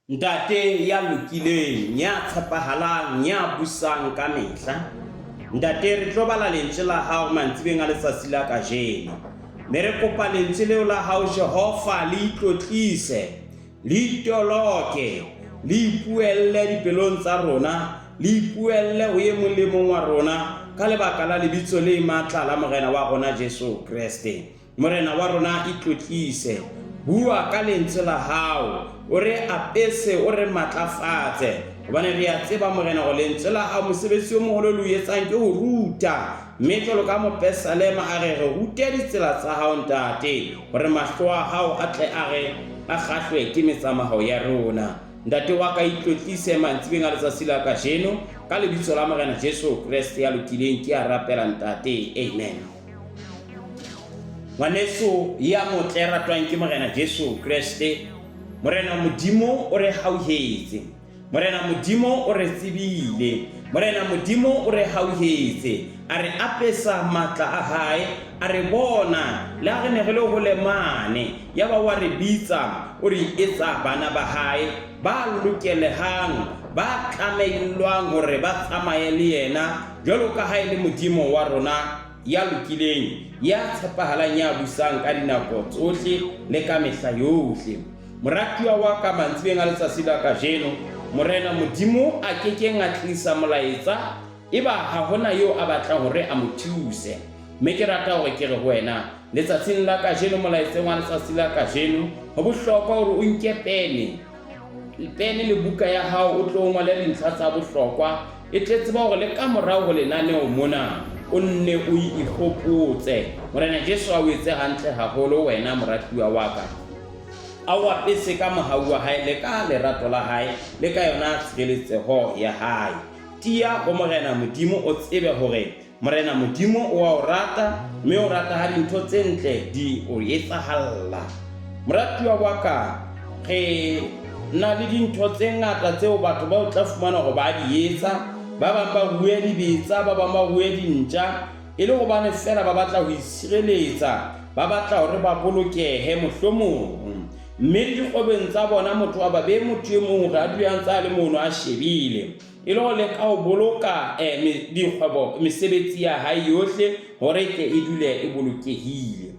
Ntate ya lokileng, ya tshepahalang, ya busang ka mehla. Ntate, re tlo bala lentswe la hao mantsibeng a letsatsi la kajeno. Mme re kopa lentswe leo la hao Jehova le itlotlise, le itoloke, le ipuelle dipelong tsa rona, le ipuelle ho e mong le mong wa rona ka lebaka la lebitso le matla la Morena wa rona Jesu Kreste. Morena wa rona itlotlise, bua ka lentswe la hao, o re apese, o re matlafatse, hobane re a tseba Morena gore lentswe la hao mosebetsi o moholo le o etsang ke ho ruta, mme jwalo ka mopesalema a re re rute ditsela tsa hao Ntate, hore mahlo a hao a tle a re a kgahlwe ke metsamao ya rona. Ntate wa ka itlotlise mantsibeng a letsatsi la kajeno, ka lebitso la Morena Jesu Kreste ya lokileng ke a rapela Ntate, amen. Ngwaneso ya motle ratwang ke Morena Jesu Kreste, Morena Modimo o re hauhetse. Morena Modimo o re tsebile. Morena Modimo o re hauhetse. A re apesa matla a hae, a re bona le ha re ne re le hole mane, yaba wa re bitsa, o re etsa bana ba hae ba lokelehang, ba tlameillwang hore ba tsamaye le yena jwalo ka ha e le Modimo wa rona ya lokileng, ya tshepahalang, ya busang ka dinako tsohle le ka mehla yohle. Moratuwa wa ka, mantsibeng a letsatsi la kajeno, Morena Modimo a ke keng a tlisa molaetsa eba ha hona eo a batlang hore a mo thuse. Mme ke rata hore ke re ho wena, letsatsing la kajeno, molaetseng wa letsatsi la kajeno, ho bohlokwa hore o nke pene, pene le buka ya hao o tlo ngole dintlha tsa bohlokwa e tle tseba hore le ka morao ho lenaneo mona o nne o ikgopotse. Morena Jesu a o etse hantle haholo wena moratuwa wa ka. A o apese ka mohau wa hae le ka lerato la hae le ka yona tshireletseho ya hae. Tiya ho Morena Modimo o tsebe hore Morena Modimo o a o rata, mme o rata ha dintho tse ntle di o etsahalla. Moratuwa wa ka, re na le dintho tse ngata tseo batho ba o tla fumana hore ba di etsa. Ba bang ba rue dibetsa, ba bang ba rue dintja, e le hobane feela ba batla ho isireletsa, ba batla hore ba bolokehe mohlomong. Mme le dikgwebong tsa bona motho a ba bee motho e mong hore a dule a ntse a le mono a shebile. E le go leka go boloka dikgwebo mesebetsi ya hae yohle gore e tle e dule e bolokegile.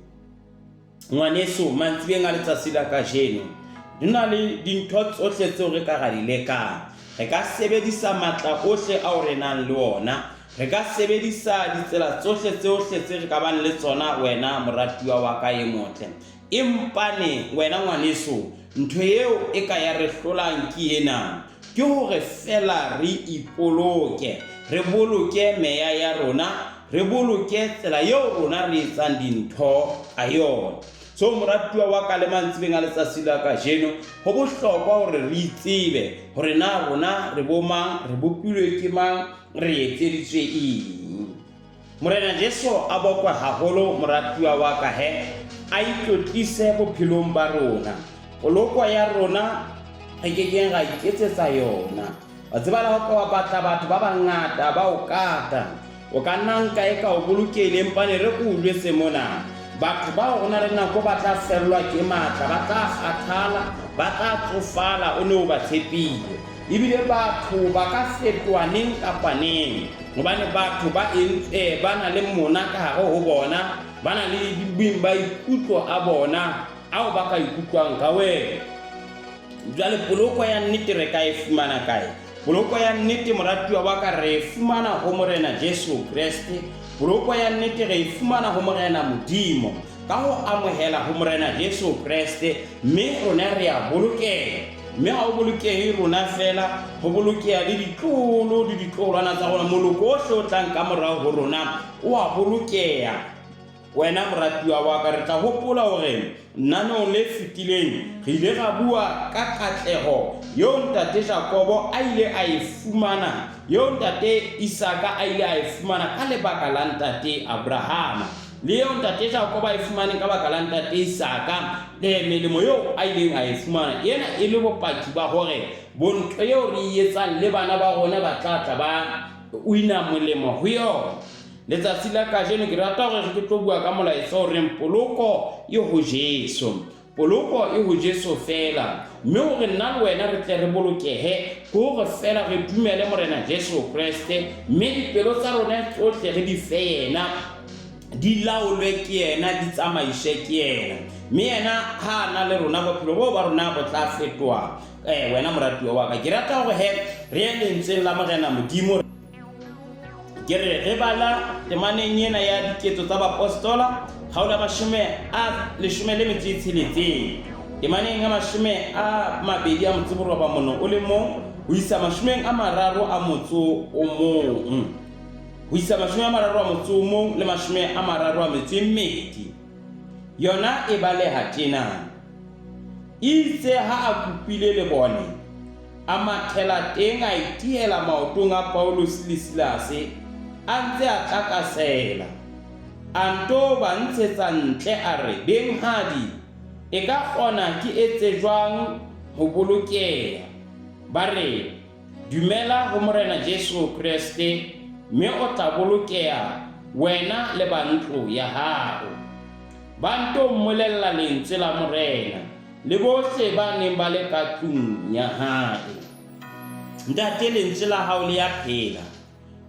Ngwaneso, mantsibeng a letsatsi la kajeno, di na le dintho tsohle tseo re ka ra di lekang. Re ka sebedisa matla ohle ao re nang le ona. Re ka sebedisa ditsela tsohle tsohle tse re ka bang le tsona wena moratuwa wa ka e motle. Empane wena ngwaneso, ntho eo e ka ya re hlolang ke ena, ke hore feela re ipoloke, re boloke meya ya rona, re boloke tsela eo rona re etsang dintho ka yona. So moratuwa wa ka le mantsibeng a letsatsi la kajeno, ho bohlokwa hore re itsebe hore na rona re bo mang, re bopilwe ke mang, re etseditswe eng. Morena Jesu a bokwe haholo moratuwa wa ka he a itlotlise bophelong ba rona. Poloko ya rona re ke keng ra iketsetsa yona. Wa tseba le ha o ka wa batla batho ba bangata ba o kata, o ka nna nka e ka o bolokehile empa ne re ko o jwetse mona. Batho bao ho na le nako ba tla fellwa ke matla, ba tla kgathala, ba tla tsofala o ne o ba tshepile. Ebile batho ba ka fetoha neng kapa neng, hobane batho ba entswe ba na le mona ka hare ho bona, ba na le maikutlo a bona ao ba ka ikutlwang ka wena. Jwale poloko ya nnete re ka e fumana kae? Poloko ya nnete moratuwa wa ka re e fumana ho Morena Jesu Kreste. Poloko ya nnete re e fumana ho Morena Modimo ka ho amohela ho Morena Jesu Kreste, mme rona re a bolokeha. Mme ha ho bolokehe rona feela, ho bolokeha le ditloholo le ditloholwana tsa rona. Moloko ohle o tlang ka morao ho rona o a bolokeha. Wena moratuwa wa ka, re tla hopola hore naneong le fetileng re ile ra bua ka katleho eo ntate Jakobo a ile a e fumana, eo ntate Isaka a ile a e fumana ka lebaka la ntate Abrahama, le eo ntate Jakobo a e fumaneng ka baka la ntate Isaka, le melemo eo a ileng a e fumana. Ena e le bopaki ba hore bontho eo re e etsang le bana ba rona ba tla tla ba wina molemo ho yona. Letsatsi la kajeno ke rata hore re ke tlo bua ka molaetsa o reng poloko e ho Jesu. Poloko e ho Jesu feela, mme hore nna le wena re tle re bolokehe, ke hore feela re dumele Morena Jesu Kreste, mme dipelo tsa rona tsohle re di fe yena, di laolwe ke yena, di tsamaiswe ke yena. Mme yena ha a na le rona, bophelo boo ba rona bo tla fetoha. Wena moratuwa wa ka, ke rata hore he re ye lentsweng la Morena Modimo. Ke re re bala temaneng ena ya Diketso tsa Baapostola, kgaolo ya 16, temaneng ya 29 ho isa 31, ho isa 31 le 32. Yona e baleha tjena. Eitse ha a kopile lebone, A mathela teng, a itihela maotong a Pauluse le Silase, a ntse a tlakasela. A ntoo ba ntshetsa ntle, a re, Benghadi, e ka kgona ke etse jwang ho bolokeha? Ba re, Dumela ho Morena Jesu Kreste, mme o tla bolokeha, wena le ba ntlo ya hao. Ba ntoo mmolella lentswe la Morena. Le bohle ba neng ba le ka tlung ya hae. Ntate, lentswe la hao le ya phela.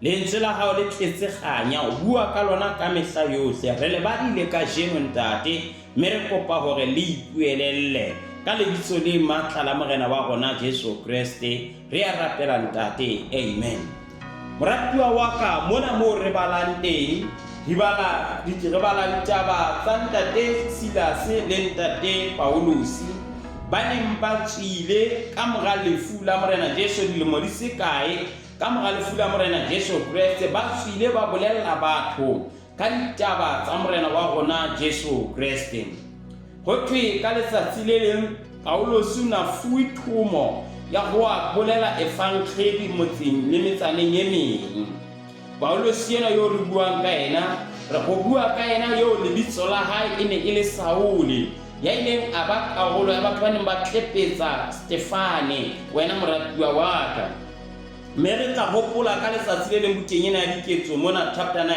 Lentswe la hao le tletse kganya, o bua ka lona ka mehla yohle. Re le badile kajeno, Ntate, mme re kopa hore le ipuelelle. Ka lebitso le matla la Morena wa rona Jesu Kreste, re a rapela, Ntate. Amen. Moratuwa wa ka, mona moo re balang teng, re bala, re bala ditaba tsa Ntate Silase le Ntate Pauluse, ba neng ba tswile ka mora lefu la Morena Jesu dilemo di se kae, ka mora lefu la Morena Jesu Kreste, ba tswile ba bolella batho ka ditaba tsa Morena wa rona Jesu Kreste. Ho thwe ka letsatsi le leng Paulose o na fuwe thomo ya ho a bolela efankgedi motseng le metsaneng e meng. Paulose ena yo re buang ka yena, re ho bua ka yena eo lebitso la hae e ne e le Saule, ya ileng a ba karolo ya batho ba neng ba tlepetsa Stefane, wena moratuwa wa ka. Mme re tla hopola ka letsatsi le leng bukeng ena ya Diketso mona chapter 9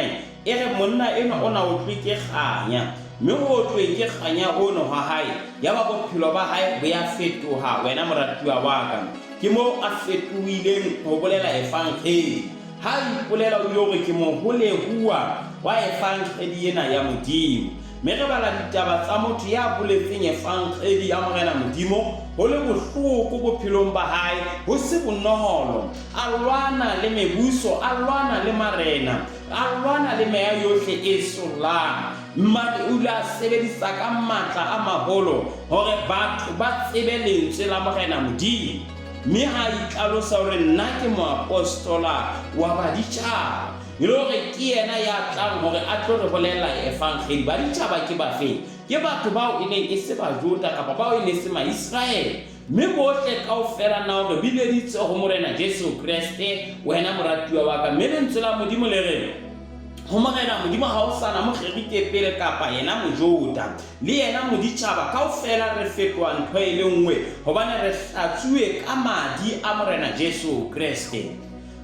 e re monna enwa o na otlwe ke kganya, mme ho otlweng ke kganya hono ha hae, yaba bophelo ba hae bo ya fetoha, wena moratuwa wa ka. Ke moo a fetohileng ho bolela Evangeli. Ha a ipolela o ile hore ke moholehuwa wa Evangeli ena ya Modimo. Mme re bala ditaba tsa motho ya boletseng Evangeli ya Morena Modimo ho le bohloko bophelong ba hae, ho se bonolo. A lwana le mebuso, a lwana le marena, a lwana le meya yohle e sollang. Mmadi o ile a sebedisa ka matla a maholo hore batho ba tsebe lentswe la Morena Modimo. Mme ha a itlhalosa hore nna ke moapostola wa baditjhaba. E le hore ke yena ya tlang hore a tlo re bolella Evangeli. Baditjhaba ke bafeng? Ke batho bao e neng e se Bajuda kapa bao e ne e se Maiseraele. Mme bohle kaofela na re bileditswe ho Morena Jesu Kreste, wena moratuwa wa ka. Mme Lentswe la Modimo le re, ho Morena Modimo ha o sa na Mogerike pele kapa yena Mojuda, le yena moditjhaba, kaofela re fetoha ntho e le nngwe, hobane re hlatsuwe ka madi a Morena Jesu Kreste.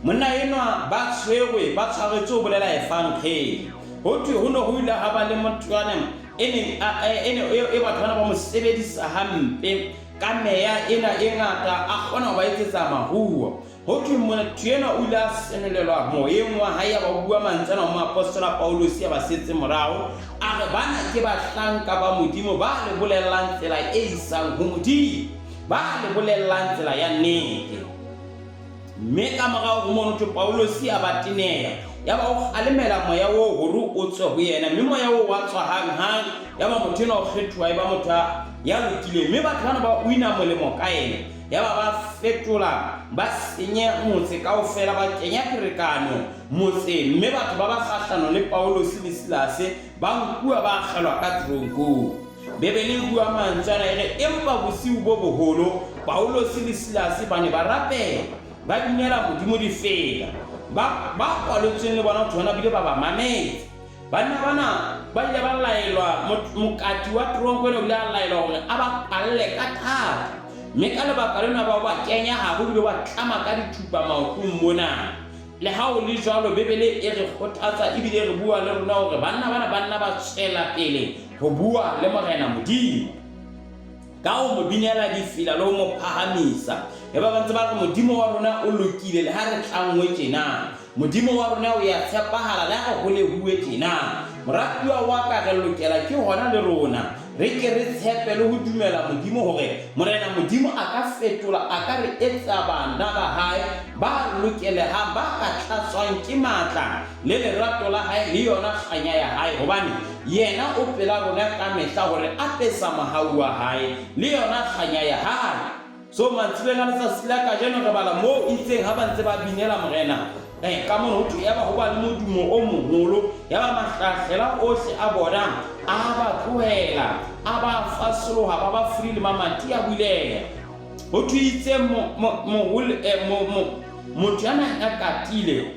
Monna enwa ba tshwerwe, ba tshwaretswe ho bolela Evangeli. Ho thwe ho ne ho ile ha ba le motho yane e neng a, e, e, e, e batho bana ba mo sebedisa hampe ka meya ena e ngata, a kgona ho ba etsetsa maruo. Ho thwe motho enwa o ile a senolelwa moyeng wa hae, ya ba bua mantswe ana ho moapostola Paulosi ya ba setse morao, a re bana ke bahlanka ba Modimo ba le bolellang tsela e isang ho Modimo, ba le bolellang tsela ya nnete. Mme ka morao ho mono thwe Paulosi a ba teneha, yaba o kgalemela moya oo hore o tswe ho yena, mme moya oo wa tswa hang-hang, yaba motho enwa o kgethuwa e ba motho ya lokileng. Mme batho bana ba wina molemo ka yena, yaba ba fetola, ba senye motse kaofela, ba kenya pherekano motseng, mme batho ba ba kgahlano le Paulosi le Silase ba nkuwa ba akgelwa ka teronkong. Bibele e bua mantswe ana e re, Empa bosiu bo boholo Paulose le Silase ba ne ba rapela, ba binela Modimo difela. Ba ba kwalotsweng le bona ho thwe bile ba ba mametse. Banna bana ba ile ba laelwa, mokati wa teronko ena o ile a laelwa hore a ba kwalle ka thata. Mme ka lebaka lena ba ba kenya hare o bile wa tlama ka dithupa maotong mona. Le ha ho le jwalo, Bibele e re kgothatsa ebile e re bua le rona hore banna bana ba nna ba tswela pele ho bua le Morena Modimo. Ka ho mo binela difela le ho mo phahamisa. Yaba ba ntse ba re, Modimo wa rona o lokile le ha re tlanngwe tjena. Modimo wa rona o ya tshepahala le ha re holehuwe tjena. Moratuwa wa ka, re lokela ke hona le rona re ke re tshepe le ho dumela Modimo hore Morena Modimo a ka fetola, a ka re etsa bana ba hae ba lokelehang, ba ka tlatswang ke matla le lerato la hae le yona kganya ya hae, hobane yena o pela rona kamehla ho re apesa mohau wa hae le yona kganya ya hae. So mantsibeng a letsatsi la kajeno re bala moo itseng ha ba ntse ba binela Morena, ka mono ho thwe yaba ho ba le modumo o moholo, yaba mahlahlela ohle a bona a ba tlohela, a ba fasoloha, ba ba free le mamati a buleha. Ho thwe itseng motho ya nang a katile,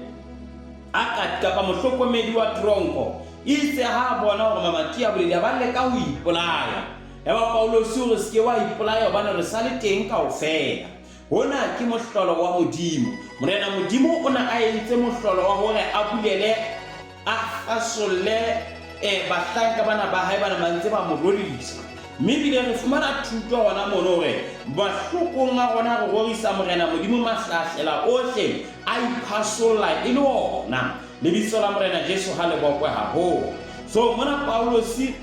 a kat kapa mohlokomedi wa tronko, itse ha a bona hore mamati a bulehile, ba leka ho ipolaya. Yaba Paulosi o re, Se ke wa ipolaya, hobane re sa le teng kaofela. Hona ke mohlolo wa Modimo. Morena Modimo o na a entse mohlolo wa hore a bulele, a fasolle bahlanka bana ba hae ba ne ba ntse ba mo rorisa. Mme ebile re fumana thuto hona mono hore mahlokong a rona re rorisa Morena Modimo mahlahlela ohle a iphasolla e le ona. Lebitso la Morena Jesu ha le bokwe haholo. So mona Paulosi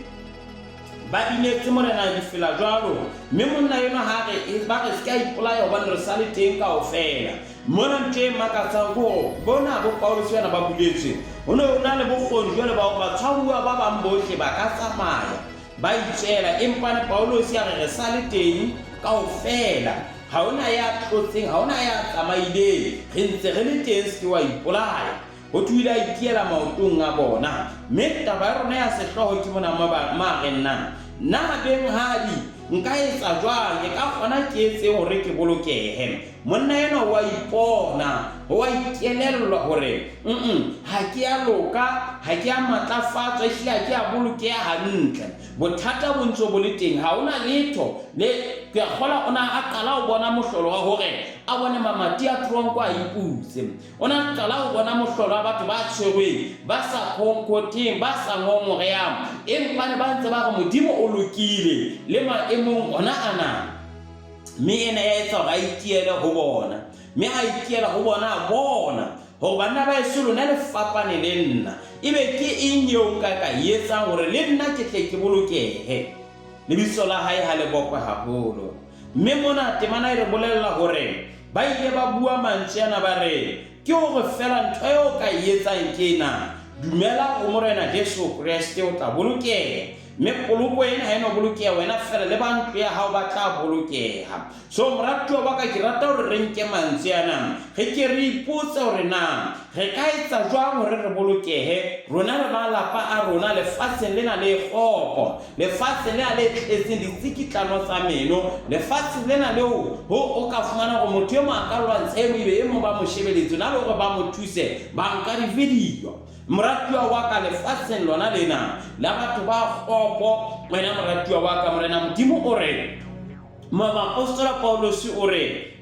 Ba binetse Morena difela jwalo, mme monna enwa ha re, e, ba re se ke a ipolaya hobane re sa le teng kaofela. Mona ntho e makatsang ke hore bona bo Pauluse bana ba buletswe, ho ne ho na le bokgoni jwale ba hore batshwaruwa ba bang bohle ba ka tsamaya ba itswela, empane Pauluse a re re sa le teng kaofela. Ha ho na ya tlotseng, ha ho na ya tsamaileng, re ntse re le teng, se ke wa ipolaya. Ho thwe o ile a itiela maotong a bona. Mme taba ya rona ya sehlooho ke mona ma reng na, Na benghadi, nka etsa jwang, ke ka kgona ke etseng hore ke bolokehe? Monna enwa o a ipona, o a ikelellwa hore, Mm-mm, ha ke a loka, ha ke a matlafatswa, ehlile ha ke a bolokeha hantle. Bothata bo ntse bo le teng, ha ho na letho le, ke a kgolwa o na a qala ho bona mohlolo wa hore a bone mamati a tronko a iputse. O ne a qala ho bona mohlolo wa batho ba tshwerweng, ba sa khonkhotheng, ba sa ngongorehang, empa ne ba ntse ba re Modimo o lokile le maemong ona ana. Mme ena ya etsa hore a itiele ho bona. Mme ha a itiela ho bona, a bona hore banna ba eso lona le fapane le nna. Ebe ke eng eo nka ka e etsang hore le nna ke tle ke bolokehe? Lebitso la hae ha le bokwe haholo. Mme mona temana e re bolella hore ba ile ba bua mantswe ana ba re, Ke hore feela ntho eo o ka e etsang ke ena, dumela ho Morena Jesu Kreste o tla bolokeha. Mme poloko ena ha e no bolokeha wena feela, le ba ntlo ya hao ba tla bolokeha. So moratuwa wa ka, ke rata hore re nke mantswe ana, re ke re ipotse hore na re ka etsa jwang hore re bolokehe, rona le malapa a rona, lefatsheng lena le kgopo. Lefatshe lena le tletseng ditsikitlano tsa meno, lefatshe lena leo ho o ka fumana hore motho e mong a ka lwantsha e mong ebe e mong ba mo shebeletse, na le hore ba mo thuse, ba nka di-video. Moratuwa wa ka, lefatsheng lona lena la batho ba kgopo, wena moratuwa wa ka, Morena Modimo o re, moapostola Paulose o re,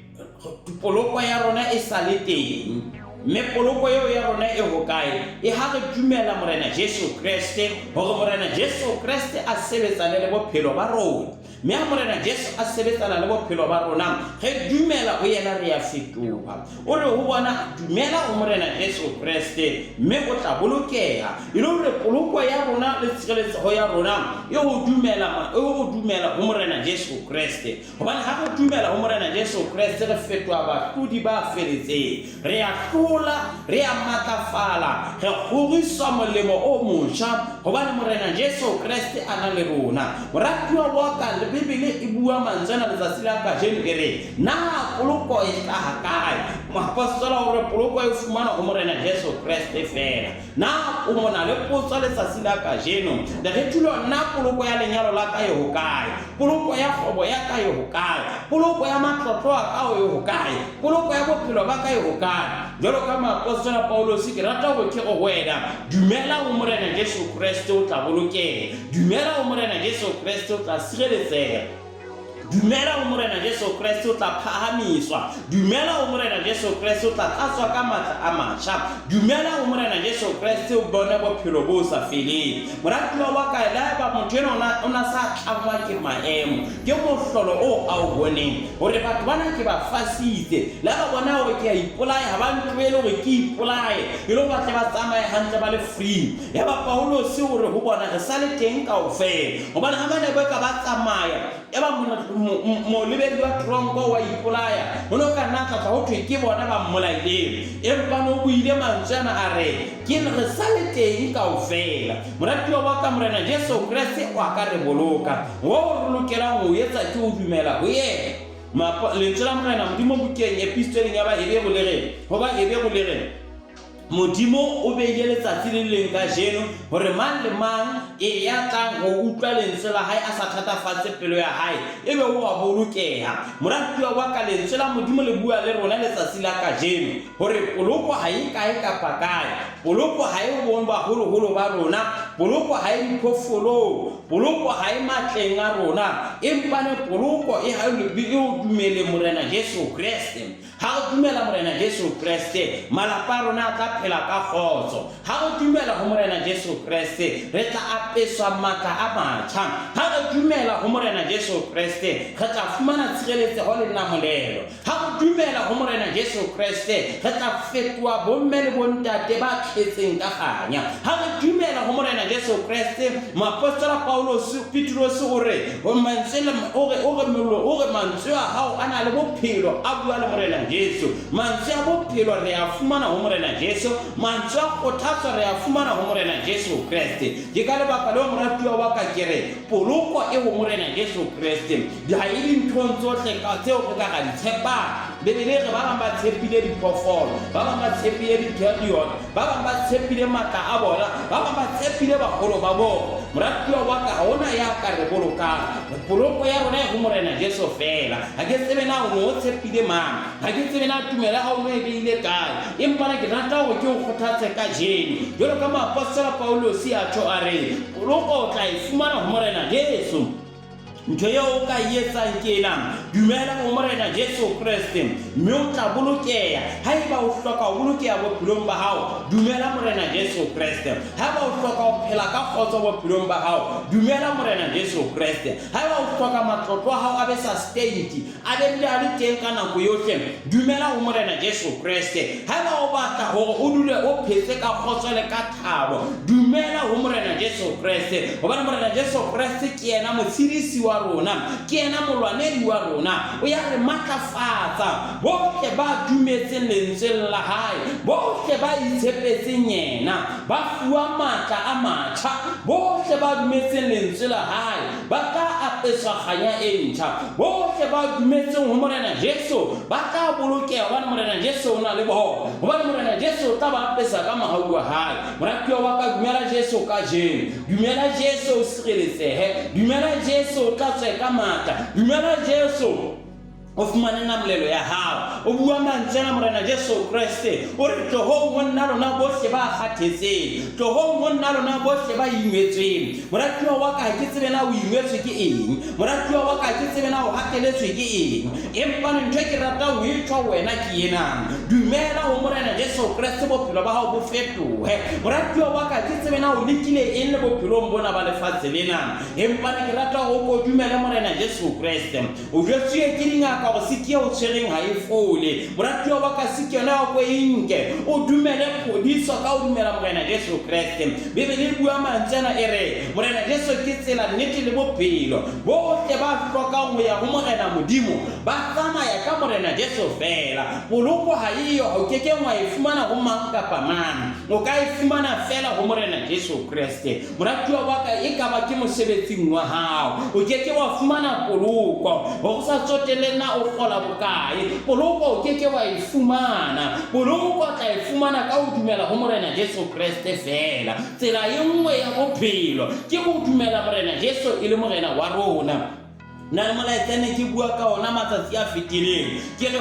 Poloko ya rona e sa le teng. Mme poloko eo ya rona e hokae? E ha re dumela Morena Jesu Kreste, hore Morena Jesu Kreste a sebetsane le bophelo ba rona. Mme ha Morena Jesu a sebetsana le bophelo ba rona, re dumela ho yena, re a fetoha. O re ho bona, dumela ho Morena Jesu Kreste, mme o tla bolokeha. E le hore poloko ya rona le tshireletseho ya rona e ho dumela, e ho dumela ho Morena Jesu Kreste. Hobane ha re dumela ho Morena Jesu Kreste, re fetoha bahlodi ba feletseng. Re a hlola, re a matlafala, re kgoriswa molemo o motjha, hobane Morena Jesu Kreste a na le rona. Moratuwa wa ka, le Bibele e bua mantswe ana letsatsi la kajeno e re, Na poloko e hlaha kae? Moapostola o re poloko e fumanwa ho Morena Jesu Kreste feela. Na o mona le potso letsatsi la kajeno? Leretulo, na poloko ya lenyalo la ka e hokae? Poloko ya kgwebo ya ka e hokae? Poloko ya matlotlo a ka e hokae? Poloko ya bophelo ba ka e hokae? Jwalo ka moapostola Paulose, ke rata hore ke re ho wena, dumela ho Morena Jesu Kreste o tla bolokeha. Dumela ho Morena Jesu Kreste o tla sireletseha. Dumela ho Morena Jesu Kreste, o tla phahamiswa. Dumela ho Morena Jesu Kreste, o tla tlatswa ka matla a matjha. Dumela ho Morena Jesu Kreste, o bone bophelo bo sa feleng. Moratuwa wa ka, le haeba motho enwa o na sa tlangwa ke maemo, ke mohlolo oo a o boneng, hore batho bana ke ba fasitse. Le ha ba bona hore ke a ipolaya, ha ba ntlohele hore ke ipolaye, e le hore ba tle ba tsamaye hantle ba le free. Yaba Pauluse o re ho bona, Re sa le teng kaofela. Hobane ha ba ne ba ka ba tsamaya, yaba molebedi wa teronko o a ipolaya, ho ne ho ka nna tla tla ho thwe ke bona ba mmolaileng. Empa ne o buile mantswe ana a re, Ke re sa le teng kaofela. Moratuwa wa ka, Morena Jesu Kreste o a ka re boloka. Hoo re lokelang ho o etsa ke ho dumela ho yena. Lentswe la Morena Modimo bukeng Epistoleng ya Baheberu le re, ho Baheberu le re, Modimo o beile letsatsi le leng kajeno hore mang le mang e ya tlang ho utlwa lentswe la hae a sa thatafatse pelo ya hae, ebe o a bolokeha. Moratuwa wa ka, lentswe la Modimo le bua le rona letsatsi la kajeno hore poloko ha e kae kapa kae. Poloko ha e ho baholoholo ba rona, poloko ha e diphoofolong, poloko ha e matleng a rona, empane poloko e ho dumeleng Morena Jesu Kreste. Ha re dumela Morena Jesu Kreste, malapa a rona a tla phela ka kgotso. Ha re dumela ho Morena Jesu Kreste, re tla apeswa matla a matjha. Ha re dumela ho Morena Jesu Kreste, re tla fumana tshireletseho le namolelo. Ha re dumela ho Morena Jesu Kreste, re tla fetoha bomme le bontate ba tletseng ka kganya. Ha re dumela ho Morena Jesu Kreste, moapostola Paulose, Petrose o re, o mantswe le, o re, o re, mollo, o re mantswe a hao a na le bophelo, a bua le Morena Jesu. Mantswe a bophelo re a fumana ho Morena Jesu, mantswe a kgothatso re a fumana ho Morena Jesu Kreste. Ke ka lebaka leo moratuwa wa ka ke re, poloko e ho Morena Jesu Kreste. Ha e dinthong tsohle ka tseo re ka ra di tshepang. Bibele e re ba bang ba tshepile diphoofolo, ba bang ba tshepile di-carrion, ba bang ba tshepile matla a bona, ba bang ba tshepile baholo ba bona. Moratuwa wa ka, ha ho na ya ka re bolokang. Poloko ya rona e ho Morena Jesu feela. Ha ke tsebe na o ne o tshepile mang, ha ke tsebe na tumelo ya hao o ne o e beile kae, empa na ke rata hore ke o kgothatse kajeno. Jwalo ka moapostola Paulose a tjho a re, poloko o tla e fumana ho Morena Jesu. Ntho eo o ka e etsang ke ena, dumela ho Morena Jesu Kreste, mme o tla bolokeha. Haeba o hloka ho bolokeha bophelong ba hao, dumela Morena Jesu Kreste. Haeba o hloka ho phela ka kgotso bophelong ba hao, dumela Morena Jesu Kreste. Haeba o hloka matlotlo a hao a be sustained, a be dule a le teng ka nako yohle, dumela ho Morena Jesu Kreste. Haeba o batla hore o dule o phetse ka kgotso le ka thabo, dumela ho Morena Jesu Kreste, hobane Morena Jesu Kreste ke yena motshedisi wa rona, ke yena molwanedi wa rona, o ya re matlafatsa. Bohle ba dumetseng lentsweng la hae, bohle ba itshepetseng yena, ba fuwa matla a matjha. Bohle ba dumetseng lentswe la hae ba tla apeswa kganya e ntjha. Bohle ba dumetseng ho Morena Jesu ba tla bolokeha, hobane Morena Jesu o na le bona, hobane Morena Jesu o tla ba apesa ka mohau wa hae. Moratuwa wa ka, dumela Jesu kajeno. Dumela Jesu o sireletsehe. Dumela Jesu o tlatswe ka matla. Dumela Jesu o fumane namolelo ya hao. O bua mantswe ana Morena Jesu Kreste, o re, Tlohong ho nna lona bohle ba kgathetseng, tlohong ho nna lona bohle ba ingwetsweng. Moratuwa wa ka, ha ke tsebe na o ingwetswe ke eng. Moratuwa wa ka, ha ke tsebe na o hateletswe ke eng. Empa ntho e ke ratang ho e tjho ho wena ke ena, dumela ho Morena Jesu Kreste, bophelo ba hao bo fetohe. Moratuwa wa ka, ha ke tsebe na o lekile eng le bophelong bona ba lefatshe lena. Empa ne ke rata hore o ko dumele Morena Jesu Kreste. O jwetsuwe ke dingaka hore siki e o tshwereng ha e fole. Moratuwa wa ka, siki yona ya ko e nke. O dumele phodiso ka ho dumela Morena Jesu Kreste. Bibele e bua mantswe ana e re, Morena Jesu ke tsela, nnete le bophelo. Bohle ba hlokang ho ya ho Morena Modimo ba tsamaya ka Morena Jesu feela. Poloko ha e yo, o ke keng wa e fumana ho mang kapa mang. O ka e fumana feela ho Morena Jesu Kreste. Moratuwa wa ka, e ka ba ke mosebetsing wa hao, o ke ke wa fumana poloko. Ho sa tsotelle na o kgola bokae, poloko o ke ke wa e fumana. Poloko o tla e fumana ka ho dumela ho Morena Jesu Kreste feela. Tsela e nngwe ya bophelo ke ho dumela Morena Jesu e le Morena wa rona. Na le molaetsa ne ke bua ka ona matsatsi a fetileng, ke re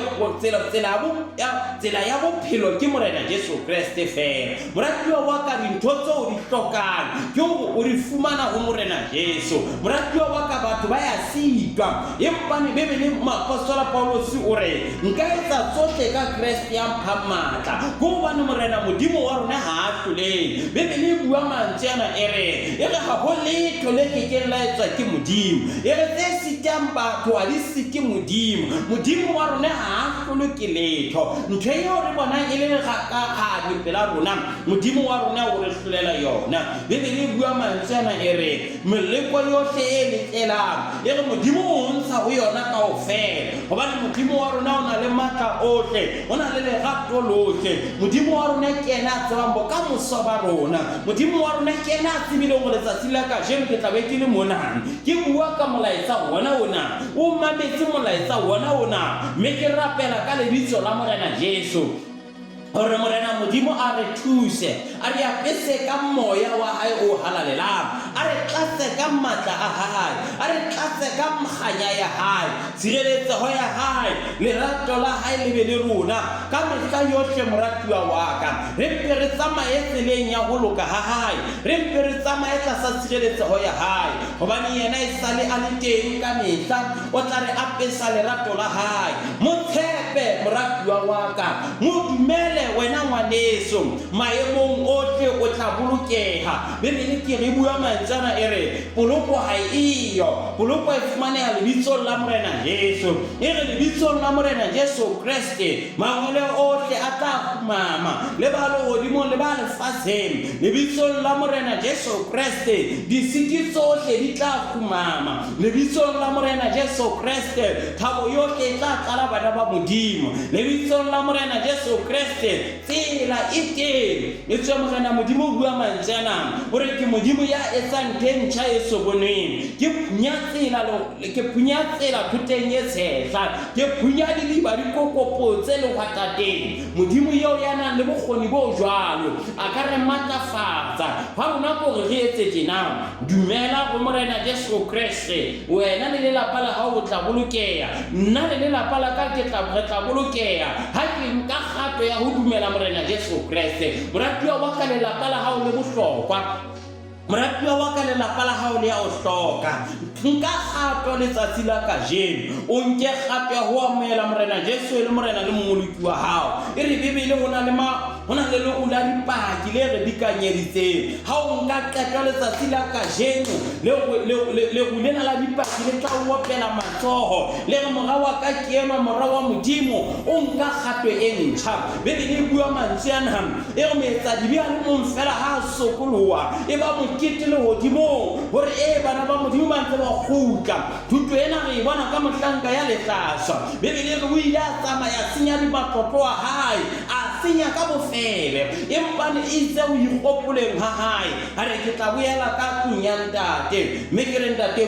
tsela ya bophelo ke Morena Jesu Kreste feela. Moratuwa wa ka, dintho tseo o di hlokang ke hore o di fumana ho Morena Jesu. Moratuwa wa ka, batho ba ya sitwa, empane Bibele moapostola Paulose o re, Nka etsa tsohle ka Kreste ya mphang matla. Ke hobane Morena Modimo wa rona ha a hlolehe. Bibele e bua mantswe ana e re, e re ha ho letho le ke keng la etswa ke Modimo. E re tse sitang batho ha di site Modimo. Modimo wa rona ha a hlolwe ke letho. Ntho eo re bonang e le lerakakhadi pela rona, Modimo wa rona o re hlolela yona. Bibele e bua mantswe ana e re, Meleko yohle e le tlelang, e re Modimo o ntsha ho yona kaofela. Hobane Modimo wa rona o na le matla ohle, o na le lerato lohle. Modimo wa rona ke yena a tsebang bokamoso ba rona. Modimo wa rona ke yena a tsebileng hore letsatsi la kajeno ke tla be ke le mona, ke bua ka molaetsa wona ona. O mametse molaetsa wona ona, mme ke rapela ka lebitso la Morena Jesu, hore Morena Modimo a re thuse, a re apese ka Moya wa hae o Halalelang, a re tlatse ka matla a hae, a re tlatse ka kganya ya hae, tshireletseho ya hae, lerato la hae le be le rona ka mehla yohle, moratuwa wa ka. Re mpe re tsamaye tseleng ya ho loka ha hae, re mpe re tsamaye tlasa tshireletseho ya hae, hobane yena esale a le teng ka mehla, o tla re apesa lerato la hae. Mo tshepe, moratuwa wa ka, mo dumele, wena ngwaneso, maemong ohle o tla bolokeha. Bibele ke re bua mantswe ana e re, Poloko ha eyo, poloko e fumaneha lebitsong la Morena Jesu. E re lebitsong la Morena Jesu Kreste, mangwele ohle a tla kgumama, le ba lehodimong le ba lefatsheng. Lebitsong la Morena Jesu Kreste, disiki tsohle di tla kgumama. Lebitsong la Morena Jesu Kreste, thabo yohle e tla tlala bana ba Modimo. Lebitsong la Morena Jesu Kreste, tsela e teng. Etswe Morena Modimo o bua mantswe ana, o re, Ke Modimo ya etsang ntho e ntjha e so bonweng. Ke phunya tsela, ke phunya tsela thoteng e tshehla, ke phunya didiba di kokopotse lehwatateng. Modimo eo ya nang le bokgoni bo jwalo a ka re matlafatsa. Hwa rona ke hore re etse tjena, Dumela ho Morena Jesu Kreste, wena le lelapa la hao o tla bolokeha. Nna le lelapa la ka ke tla, re tla bolokeha ha ke nka kgato ya ho dumela Morena Jesu Kreste. Moratuwa wa ka, lelapa la hao le bohlokwa. Moratuwa wa ka, lelapa la hao le ya o hloka. Nka kgato letsatsi la kajeno. O nke kgato ya ho amohela Morena Jesu e le Morena le Mmoloki wa hao. E re Bibele ho na le ma, ho na le leru la dipaki le re dikanyeditseng. Ha o nka qeto letsatsi la kajeno, leru lena la dipaki le tla o opela matsoho, le re, Mora wa ka ke enwa, Mora wa Modimo, o nka kgato e ntjha. Bibele e bua mantswe ana, e re moetsadibe a le mong feela ha a sokoloha, e ba mokete lehodimong, hore ee, bana ba Modimo ba ntse ba kgutla. Thuto ena re e bona ka mohlanka ya lehlaswa. Bibele e re o ile a tsamaya a senya matlotlo a hae, a senya ka bofebe. Empa ne eitse ho ikgopoleng ha hae, a re, Ke tla boela ka tlung ya ntate, mme ke re, Ntate,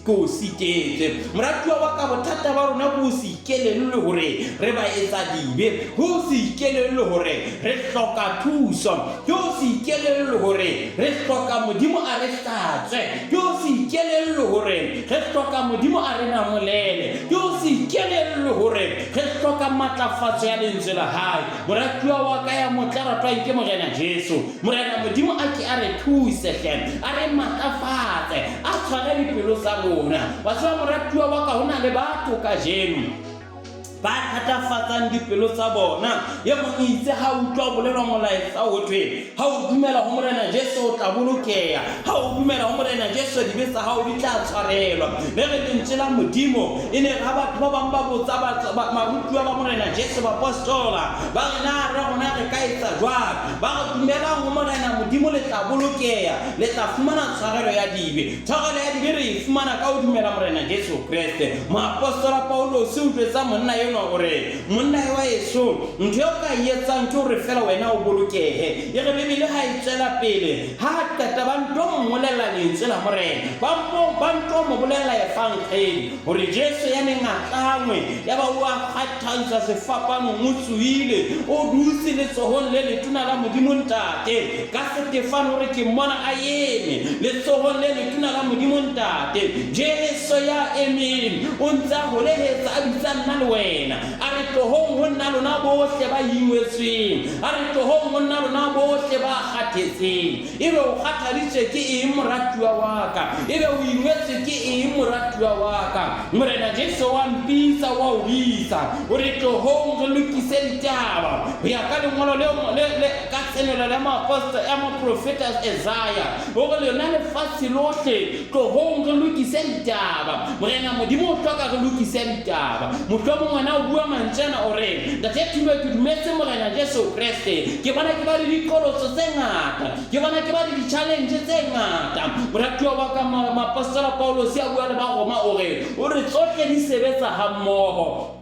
ke o sitetswe. Moratuwa wa ka, bothata ba rona ke ho se ikelellwe hore re baetsadibe, ke ho se ikelellwe hore re hloka thuso, ke ho se ikelellwe hore re hloka Modimo a re hlatswe, ke ho se ikelellwe hore re hloka Modimo a re namolele, ke ho se ikelellwe hore re hloka matlafatso ya Lentswe la Hae. Moratuwa wa ka ya motle a ratwang ke Morena Jesu, Morena Modimo a ke a re thuse hle, a re matlafatse, a tshware dipelo tsa rona. Wa tseba moratuwa wa ka, ho na le batho kajeno ba thatafatsang dipelo tsa bona. E mong itse ha utlwa bolelwa molaetsa ho thwe, ha o dumela ho Morena Jesu o tla bolokeha, ha o dumela ho Morena Jesu dibe tsa hao di tla tshwarelwa. Le re lentswe la Modimo e ne re ha batho ba bang ba botsa barutuwa ba Morena Jesu, baapostola, ba re, Na re rona re ka etsa jwang? Ba re, Dumelang ho Morena Modimo le tla bolokeha, le tla fumana tshwarelo ya dibe. Tshwarelo ya dibe re e fumana ka ho dumela Morena Jesu Kreste. Moapostola Paulose o jwetsa monna enwa enwa o re, Monna wa eso, ntho eo ka e etsang ke hore feela wena o bolokehe. E re Bibele ha e tswela pele, ha a qeta ba nto mmolella lentswe la Morena, ba mpo, ba nto mo bolella Evangeli, hore Jesu ya neng a tlangwe, yaba o a kgathantswa sefapanong, o tsohile, o dutse letsohong le letona la Modimo Ntate. Ka Setefane o re, Ke mmona a eme letsohong le letona la Modimo Ntate. Jesu ya emeng, o ntse a holehetsa a bitsa nna le wena, a re, Tlohong ho nna lona bohle ba ingwetsweng, a re, Tlohong ho nna lona bohle ba kgathetseng. Ebe o kgathaditswe ke eng, moratuwa wa ka? Ebe o ingwetswe ke eng, moratuwa wa ka? Morena Jesu wa mpitsa, wa o bitsa, o re, Tlohong re lokise ditaba ho ya ka lengolo leo, le, le, ka tshenolo ya moaposto, ya moprofeta Esaya, o re, Lona lefatshe lohle, tlohong re lokise ditaba. Morena Modimo o hloka re lokise ditaba. Mohlomong wena o bua mantswe ana, o re, Ntate Thulo, ke dumetse Morena Jesu Kreste. Ke bona ke ba le diqholotso tse ngata. Ke bona ke ba le di-challenge tse ngata. Moratuwa wa ka, moapostola Paulose a bua le Baroma, o re, o re tsohle di sebetsa hammoho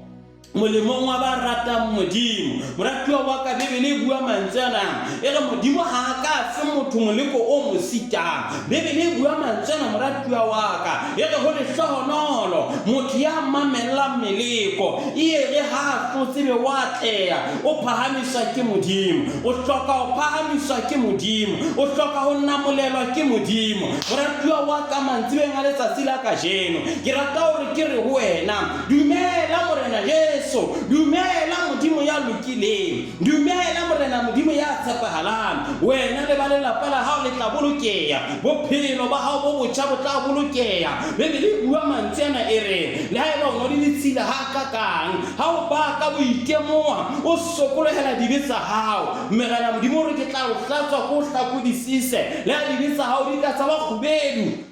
molemong wa ba ratang Modimo. Moratuwa wa ka, Bibele e bua mantswe ana, e re Modimo ha a ka a fe motho moleko o mo sitang. Bibele e bua mantswe ana, moratuwa wa ka, e re ho lehlohonolo motho ya mamellang meleko, e re ha a hlotse be wa atleha, o phahamiswa ke Modimo. O hloka ho phahamiswa ke Modimo. O hloka ho namolelwa ke Modimo. Moratuwa wa ka, mantsibeng a letsatsi la kajeno, ke rata hore ke re ho wena, Dumela Morena Jesu, dumela Modimo ya lokileng, dumela Morena Modimo ya tshepahalang. Wena le ba lelapa la hao le tla bolokeha, bophelo ba hao bo botjha bo tla bolokeha. Bibele e bua mantswe ana e re, le haeba o no le ditshila hakakang, ha o baka boitemoha, o sokolohela dibe tsa hao, Morena Modimo o re, ke tla o hlatswa ke o hlakodisise, le ha dibe tsa hao di ka tsa ba kgubedu,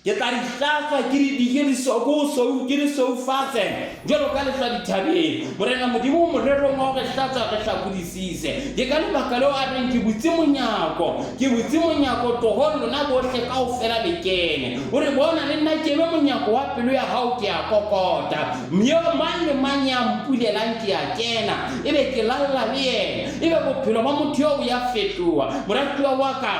Ke tla di hlatswa, ke di di ke di so ke o sou ke di soufatse jwalo ka lehlwa dithabeng. Morena Modimo o morerong wa ho re hlatswa re hlakodisise. Ke ka lebaka leo a reng ke butse monyako, ke butse monyako tlohong lona bohle kaofela le kene. O re bona le nna ke eme monyako wa pelo ya hao ke a kokota. Mme mang le mang ya mpulelang ke a kena, ebe ke lalla le yena. Ebe bophelo ba motho eo bo ya fetoha. Moratuwa wa ka,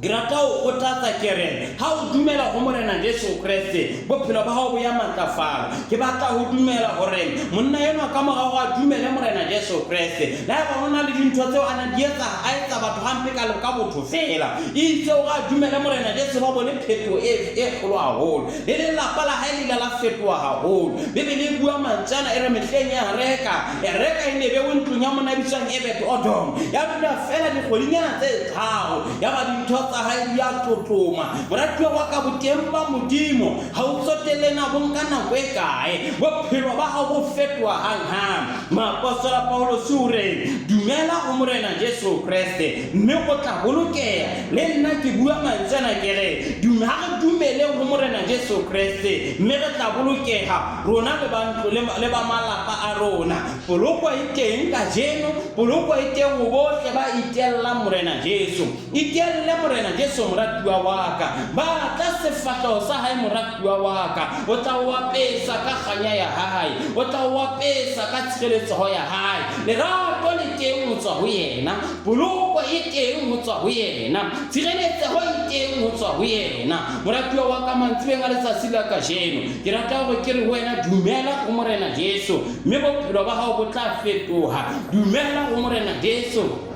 Ke rata ho kgothatsa ke re, ha o dumela ho Morena Jesu Kreste, bophelo ba hao bo ya matlafala. Ke batla ho dumela hore monna enwa ka mora hore a dumele Morena Jesu Kreste, le haeba ho na le dintho tseo a nang di etsa, a etsa batho hampe ka, ka botho feela, e itse hore a dumele Morena Jesu ba bone phetoho e, e kgolo haholo. Le lelapa la hae le ile la fetoha haholo. Bibele e bua mantswe ana e re mehleng ya Reka, Reka e ne bewe ntlong ya monna ya bitswang Ebed-Odom. Ya dula feela dikgwedinyana tse tharo, yaba dintho tsa hae di a tlotloma. Moratuwa wa ka, boteng ba Modimo ha o tsotelle na bo nka nako e kae, bophelo ba hao bo fetoha hanghang. Moapostola Paulose o re, Dumela ho Morena Jesu Kreste, mme o tla bolokeha. Le nna ke bua mantswe ana ke re, ha re dumeleng ho Morena Jesu Kreste, mme re tla bolokeha, rona le ba ntlo le ba malapa a rona. Poloko e teng kajeno, poloko e teng ho bohle ba itellang Morena Jesu. Itelle Morena Jesu, moratuwa wa ka. Batla sefahleho sa hae, moratuwa wa ka. O tla o apesa ka kganya ya hae. O tla o apesa ka tshireletseho ya hae. Lerato le teng ho tswa ho yena. Poloko e teng ho tswa ho yena. Tshireletseho e teng ho tswa ho yena. Moratuwa wa ka, mantsibeng a letsatsi la kajeno, ke rata hore ke re ho wena, dumela ho Morena Jesu, mme bophelo ba hao bo tla fetoha. Dumela ho Morena Jesu,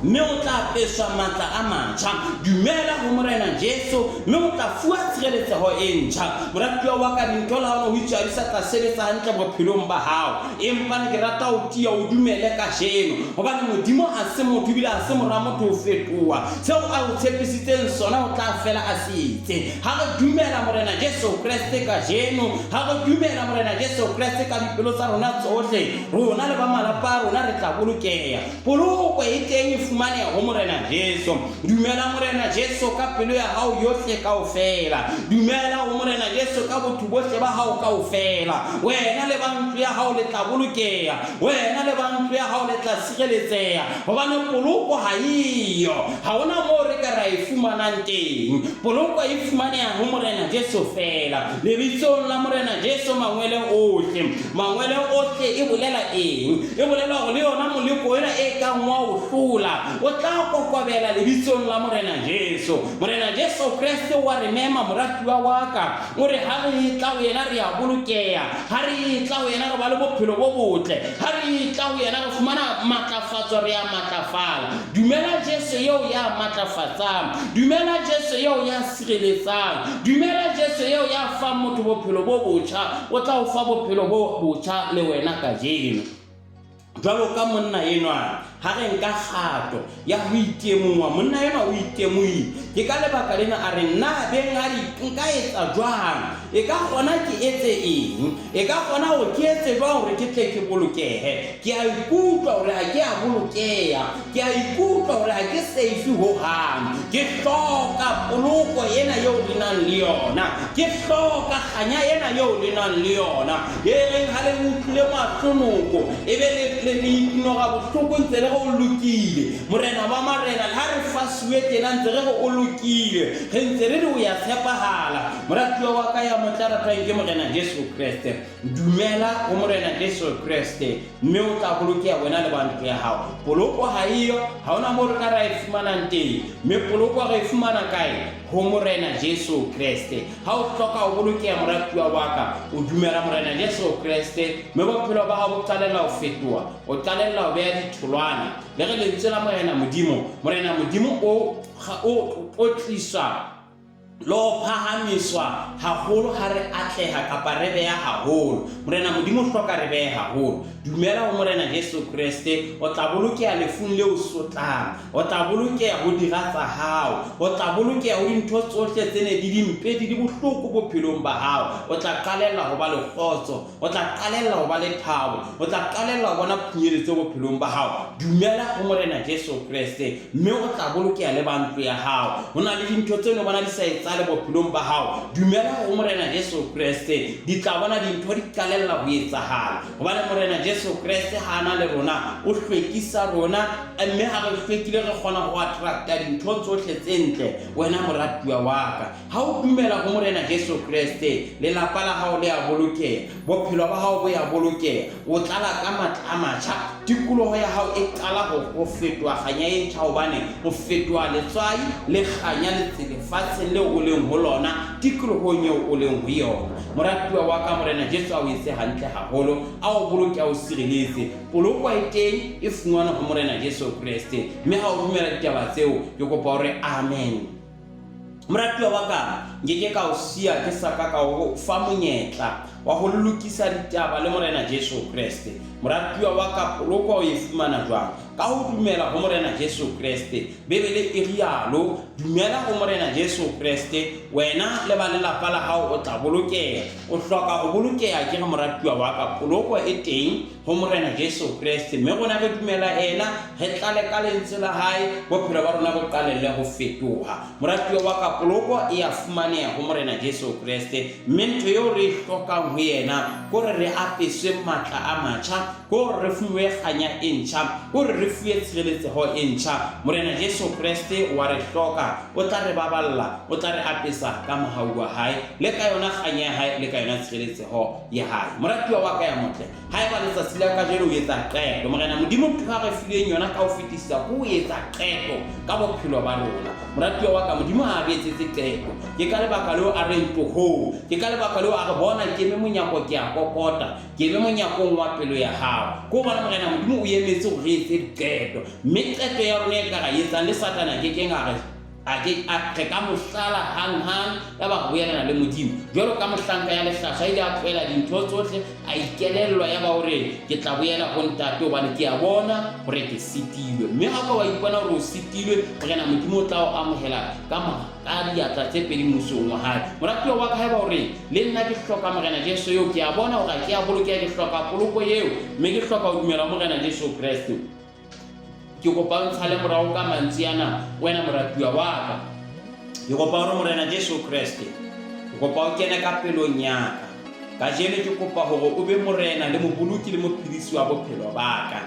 mme o tla apeswa matla a matjha. Dumela ho Morena Jesu, mme o tla fuwa tshireletseho e ntjha. Moratuwa wa ka, dintho le ha o ne ho itswe ha di sa tla sebetsa hantle bophelong ba hao, empa ne ke rata o tiya o dumele kajeno, hobane Modimo ha se motho ebile ha se mora motho ho fetoha. Seo a o tshepisitseng sona o tla fela a se etse. Ha re dumela Morena Jesu Kreste kajeno, ha re dumela Morena Jesu Kreste ka dipelo tsa rona tsohle, rona le ba malapa a rona re tla bolokeha. Poloko e teng e fumaneha ho Morena Jesu. Dumela Morena Jesu ka pelo ya hao yohle kaofela. Dumela ho Morena Jesu ka botho bohle ba hao kaofela. Wena le ba ntlo ya hao le tla bolokeha. Wena le ba ntlo ya hao le tla sireletseha. Hobane poloko ha eyo. Ha hona moo re ka ra e fumanang teng. Poloko e fumaneha ho Morena Jesu feela. Lebitsong la Morena Jesu mangwele ohle. Mangwele ohle e bolela eng? E bolela hore le yona moleko ena e kang wa o hlola o tla kokobela lebitsong la Morena Jesu. Morena Jesu Kreste o a re mema, moratuwa wa ka. O re ha re etla ho yena re a bolokeha. Ha re etla ho yena re ba le bophelo bo botle. Ha re etla ho yena re fumana matlafatso, re a matlafala. Dumela Jesu eo ya matlafatsang. Dumela Jesu eo ya sireletsang. Dumela Jesu eo ya fang motho bophelo bo botjha. O tla o fa bophelo bo botjha le wena kajeno. Jwalo ka monna enwa, ha re nka kgato ya ho itemoha, monna enwa o itemohile. Ke ka lebaka lena a re, Nna benghadi nka etsa jwang? E ka kgona ke etse eng? E ka kgona hore ke etse jwang hore ke tle ke bolokehe? Ke a ikutlwa hore ha ke a bolokeha. Ke a ikutlwa hore ha ke safe hohang. Ke hloka poloko ena eo le nang le yona. Ke hloka kganya ena eo le nang le yona. E reng ha le utlwile mahlonoko, e be le, le, le ignora bohloko ntse le re o lokile. Morena wa marena, le ha re fasuwe tjena ntse re re o lokile. Re ntse re re o ya tshepahala. Moratuwa wa ka ya motle a ratwang ke Morena Jesu Kreste. Dumela ho Morena Jesu Kreste, mme o tla bolokeha wena le ba ntlo ya hao. Poloko ha eyo, ha hona moo re ka ra e fumanang teng. Mme poloko re e fumana kae? Ho Morena Jesu Kreste. Ha o hloka ho bolokeha, moratuwa wa ka, o dumela Morena Jesu Kreste, mme bophelo ba hao bo qalella ho fetoha. O qalella ho beha ditholwana. Le re lentswe la Morena Modimo, Morena Modimo o, o tlotliswa le ho phahamiswa haholo ha re atleha kapa re beha haholo. Morena Modimo o hloka re behe haholo. Dumela ho Morena Jesu Kreste, o tla bolokeha lefung le o sotlang. O tla bolokeha ho dira tsa hao. O tla bolokeha ho dintho tsohle tse ne di di mpe di di bohloko bophelong ba hao. O tla qalella ho ba le kgotso. O tla qalella ho ba le thabo. O tla qalella ho bona phunyeletso bophelong ba hao. Dumela ho Morena Jesu Kreste, mme o tla bolokeha le ba ntlo ya hao. Ho na le dintho tse no bona di sa etsahale bophelong ba hao. Dumela ho Morena Jesu Kreste, di tla bona dintho di qalella ho etsahala. Hobane Morena Jesu Kreste ha a na le rona, o hlwekisa rona, mme ha re hlwekile re kgona ho attracta dintho tsohle tse ntle. Wena moratuwa wa ka, Ha o dumela ho Morena Jesu Kreste, lelapa la hao le a bolokeha, bophelo ba hao bo ya bolokeha, o tlala ka matla a matjha, tikoloho ya hao e qala ho, ho fetoha kganya e ntjha hobane o fetoha letswai le kganya lefatsheng leo o leng ho lona, tikolohong eo o leng ho yona. Moratuwa wa ka, Morena Jesu a o etse hantle haholo, a o boloke, a o sireletse. Poloko e teng, e fumanwa ho Morena Jesu Kreste. Mme ha o dumela ditaba tseo, ke kopa o re amen. Moratuwa wa ka, nke ke ka o siya ke sa ka ka o fa monyetla wa ho lokisa ditaba le Morena Jesu Kreste. Moratuwa wa ka, poloko o e fumana jwang? Ka ho dumela ho Morena Jesu Kreste. Bibele e rialo, dumela ho Morena Jesu Kreste, wena le ba lelapa la hao o tla bolokeha. O hloka ho bolokeha, ke re moratuwa wa ka, poloko e teng ho Morena Jesu Kreste, mme rona re dumela ena, re tlale ka lentswe la hae, bophelo ba rona bo qalelle ho fetoha. Moratuwa wa ka, poloko e a fumaneha ho Morena Jesu Kreste, mme ntho eo re e hlokang ho yena ke hore re apeswe matla a matjha, ke hore re fuwe kganya e ntjha, ke hore re fuwe tshireletseho e ntjha. Morena Jesu Kreste wa re hloka, o tla re baballa, o tla re apesa ka mohau wa hae, le ka yona kganya ya hae, le ka yona tshireletseho ya hae. Moratuwa wa ka ya motle, haeba letsatsi la kajeno o etsa qeto, Morena Modimo ntho a re fileng yona ka ho fetisisa ke ho etsa qeto ka bophelo ba rona. Moratuwa wa ka, Modimo ha a re etsetse qeto. Ke ka lebaka leo a reng tlohong. Ke ka lebaka leo a re bona ke eme monyako ke a kokota. Ke eme monyakong wa pelo ya hao. Ke hobane Morena Modimo o emetse hore re etse diqeto. Mme qeto ya rona e ka ra etsang le Satane a ke keng a re A ke a re ka mo hlala hang-hang, yaba re boelana le Modimo. Jwalo ka mohlanka ya lehlaswa a ile a tlohela dintho tsohle, a ikelellwa, yaba o re, Ke tla boela ho Ntate, hobane ke a bona hore ke sitilwe. Mme ha o ka wa ipona hore o sitilwe, Morena Modimo o tla o amohela ka, ka diatla tse pedi mmusong wa hae. Moratuwa wa ka, haeba o re, Le nna ke hloka Morena Jesu eo, ke a bona hore ha ke a bolokeha, ke hloka poloko eo, mme ke hloka ho dumela ho Morena Jesu Kreste. Ke kopa o ntshale morao ka mantswe ana, wena moratuwa wa ka. Ke kopa hore Morena Jesu Kreste, ke kopa o kene ka pelong ya ka. Kajeno ke kopa hore o be Morena le Moboloki le Mophedisi wa bophelo ba ka.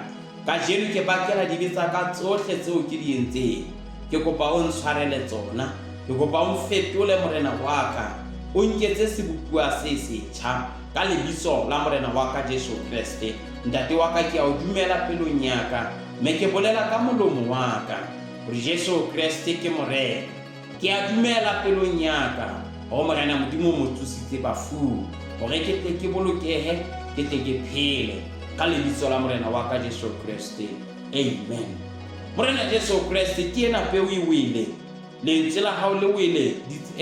Kajeno ke bakela dibe tsa ka tsohle tseo ke di entseng. Ke kopa o ntshwarele tsona. Ke kopa o mfetole Morena wa ka, o nketse sebopuwa se setjha ka lebitso la Morena wa ka Jesu Kreste. Ntate wa ka, ke a o dumela pelong ya ka, mme ke bolela ka molomo wa ka hore Jesu Kreste ke Morena. Ke a dumela pelong ya ka hore Morena Modimo o mo tsositse bafung, hore ke tle ke bolokehe, ke tle ke phele, ka lebitso la Morena wa ka Jesu Kreste. Amen. Morena Jesu Kreste, ke ena peo e wele, lentswe la hao le wele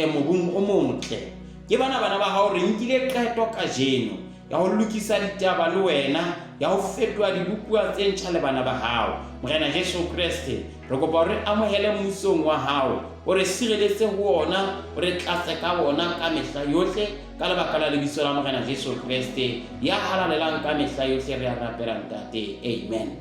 mobung o motle. Ke bana bana ba hao re nkile qeto kajeno ya ho lokisa ditaba le wena, ya ho fetoha dibopuwa tse ntjha le bana ba hao. Morena Jesu Kreste, re kopa o re amohele mmusong wa hao, o re sireletse ho wona, o re tlatse ka wona ka mehla yohle, ka lebaka la lebitso la Morena Jesu Kreste, ya halalelang ka mehla yohle re a rapela Ntate. Amen.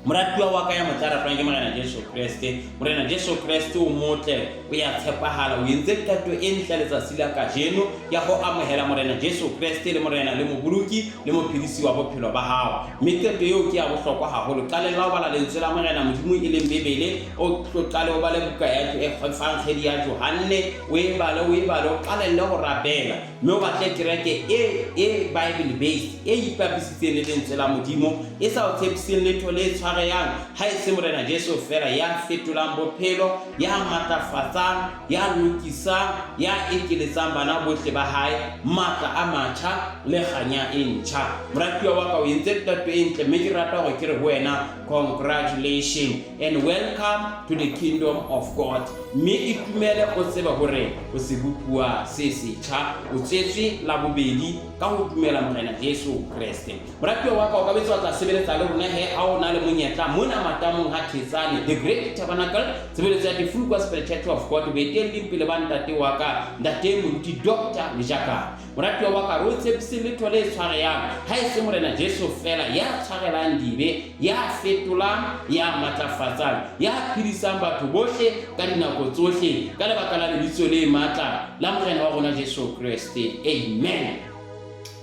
Moratuwa wa ka ya motle a ratwang ke Morena Jesu Kreste. Morena Jesu Kreste o motle, o ya tshepahala, o entse qeto e ntle letsatsi la kajeno ya ho amohela Morena Jesu Kreste le Morena le Moboloki le Mophedisi wa bophelo ba hao. Mme qeto eo ke ya bohlokwa haholo. Qalella ho bala lentswe la Morena Modimo e leng Bibele, o tlo qale o bale buka ya Evangeli ya Johanne, o e bale, o e bale, o qalelle ho rapela. Mme o batle kereke e, e Bible based, e ipapisitseng le Lentswe la Modimo, e sa o tshepiseng letho le tshwarehang, ha e se Morena Jesu feela ya fetolang bophelo, ya matlafatsang, ya lokisang, ya ekeletsang bana bohle ba hae matla a matjha le kganya e ntjha. Moratuwa wa ka, o entse qeto e ntle, mme ke rata hore ke re ho wena, congratulations and welcome to the kingdom of God. Mme itumele o tsebe hore o sebopuwa se setjha, o tswetswe la bobedi ka ho dumela Morena Jesu Kreste. Moratuwa wa ka, o ka betse wa tla sebeletsa le rona he ha o na le monyetla mona matamong ha Thetsane, The Great Tabernacle, tshebeletso ya The Full Gospel Church of God, boetelling pele ba ntate wa ka, ntate Moruti Doctor Lejakane. Moratuwa wa ka, re o tshepise letho le tshwarehang, ha e se Morena Jesu feela ya tshwarelang dibe, ya fetolang, ya matlafatsang, ya phedisang batho bohle ka dinako tsohle, ka lebaka la lebitso le matla la Morena wa rona Jesu Kreste. Amen.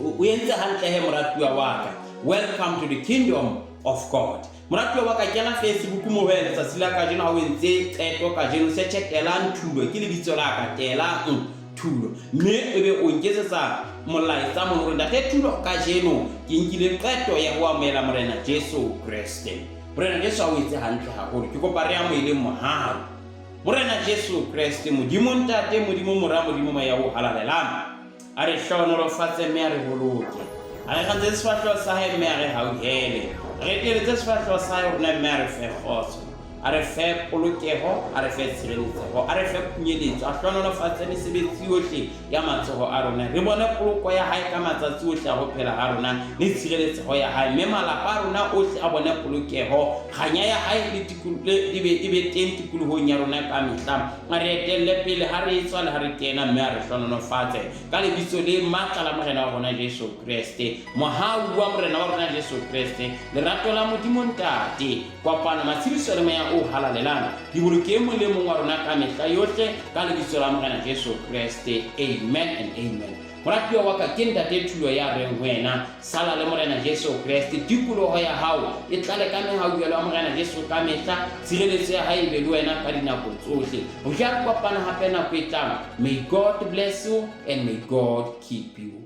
O entse hantle he, moratuwa wa ka. Welcome to the kingdom of God. Moratuwa wa ka, kena Facebook mo ho letsatsi la kajeno ha o entse qeto kajeno, search Telang Thulo, ke lebitso la ka, Telang Thulo, mme e be o nketsetsa molaetsa mono hore Ntate Thulo, kajeno ke nkile qeto ya ho amohela Morena Jesu Kreste. Morena Jesu a o etse hantle haholo. Ke kopa re amoheleng mohau. Morena Jesu Kreste, Modimo Ntate, Modimo Mora, Modimo Moya o Halalelang, A re hlohonolofatse mme a re boloke. A re kgantshetse sefahleho sa hae mme a re hauhele. A re eteletse sefahleho sa hae ho rona mme a re fe kgotso. A re fe polokeho, a re fe tshireletseho, a re fe phunyeletso, a hlohonolofatse mesebetsi yohle ya matsoho a rona. Re bone poloko ya hae ka matsatsi ohle a ho phela ha rona le tshireletseho ya hae, mme malapa a rona ohle a bone polokeho. Kganya ya hae le e be teng tikolohong ya rona ka mehla. A re etelle pele ha re etswa le ha re kena, mme a re hlohonolofatse ka lebitso le matla la Morena wa rona Jesu Kreste. Mohau wa Morena wa rona Jesu Kreste, lerato la Modimo Ntate, kopano, matshediso le Moya o Halalelang di boloke e mong le mong wa rona ka mehla yohle ka lebitso la Morena Jesu Kreste. Amen and amen. Moratuwa wa ka, ke Ntate Thulo ya reng ho wena, sala le Morena Jesu Kreste. Tikoloho ya hao e tlale ka mehauhelo ya Morena Jesu ka mehla, tshireletso ya hae e be le wena ka dinako tsohle. Ho tla re kopana hape nako e tlang. May God bless you and may God keep you.